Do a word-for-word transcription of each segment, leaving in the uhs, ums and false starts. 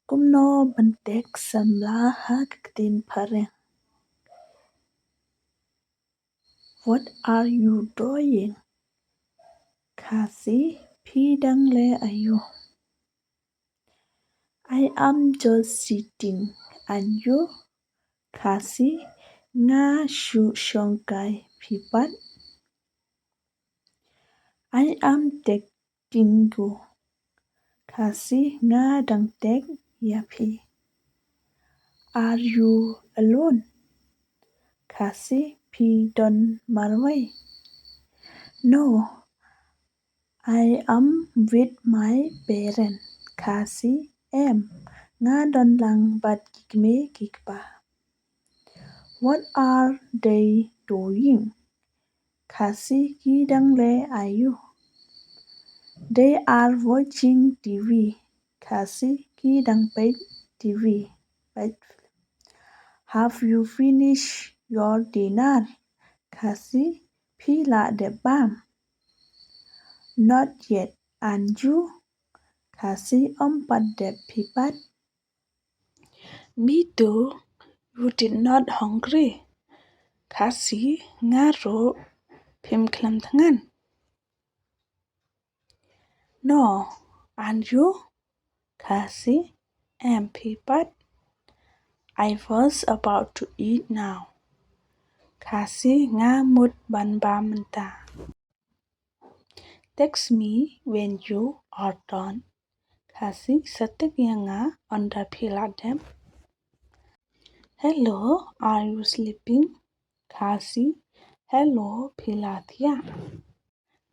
Kumno ban text samla ha ka ktien phareng? What are you doing? Khasi, phi dang leh aïu? I am just sitting. And you? Khasi, nga shu shongkai, phi pat? I am texting you. Khasi, nga dang text ïa phi. Are you alone? Khasi, phi don marwei? No, I am with my parents. Khasi, em, nga don lang bad ki kmie ki kpa. What are they doing? Khasi, ki dang leh aïu? They are watching T V. Khasi, ki dang peit T V, peit film. Have you finished your dinner? Khasi, phi la dep bam? Not yet. And you? Khasi, ym pat dep, phi pat? Me too. You did not hungry? Khasi, nga ruh. Phim khlem thngan? No. And you? Khasi, em, phi pat? I was about to eat now. Khasi, nga mut ban bam mynta. Text me when you are done. Khasi, sa text ïa nga ynda phi la dep. Hello, are you sleeping? Khasi, hello, phi la thiah?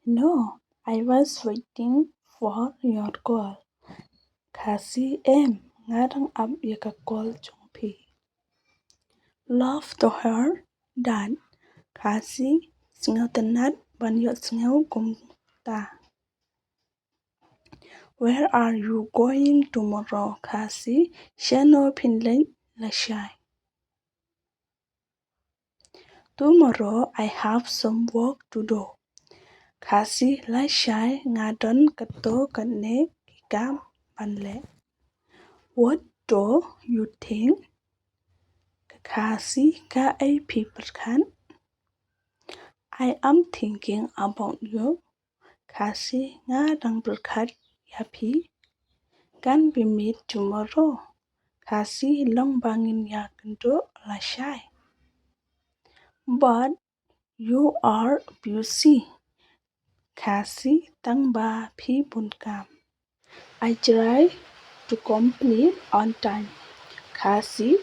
No, I was waiting for your call. Khasi, em, nga dang ap ïa ka call jong phi. Love to her, Dad. Khasi, sngewtynnat ban ïohsngew kumta. Where are you going tomorrow? Khasi, shano phin leit lashai? Tomorrow I have some work to do. Khasi, lashai nga don katto katne ki kam ban leh. What do you think? Khasi, kaei phi pyrkhat? I am thinking about you. Khasi, nga dang pyrkhat ïa phi. Can we meet tomorrow? Khasi, long ba ngin ïakynduh lashai? But you are busy. Khasi, tang ba phi bun kam. I try to complete on time. Khasi,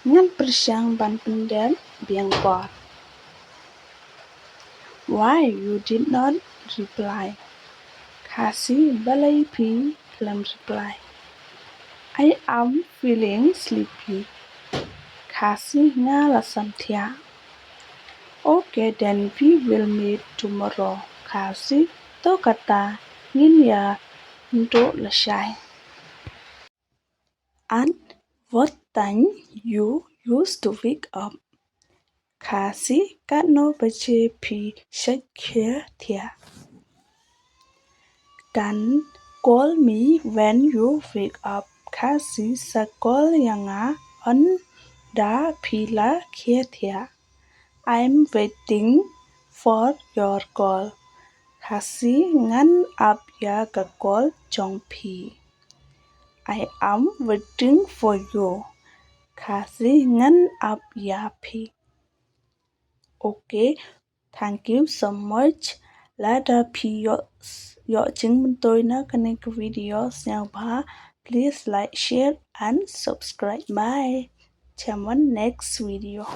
ngan pyrshang ban pyndep biang por. Why you did not reply? Khasi, balei phi khlem reply? I am feeling sleepy. Khasi, nga la sam thiah. Okay, then we will meet tomorrow. Khasi, to kata ngin ïakynduh lashai. And what time you used to wake up? Khasi, katno baje phi shait khie thiah? Can call me when you wake up. Khasi, sa call ïa nga ynda phi la khie thiah. I'm waiting for your call. Khasi, ngan ap ïa ka call jong phi. I am waiting for you. Khasi, ngan ap ïa phi. Okay, thank you so much. Lada phi ïoh, ïoh jingmyntoi na kane ka video sngewbha, please like, share and subscribe. Bye. Chem wan next video.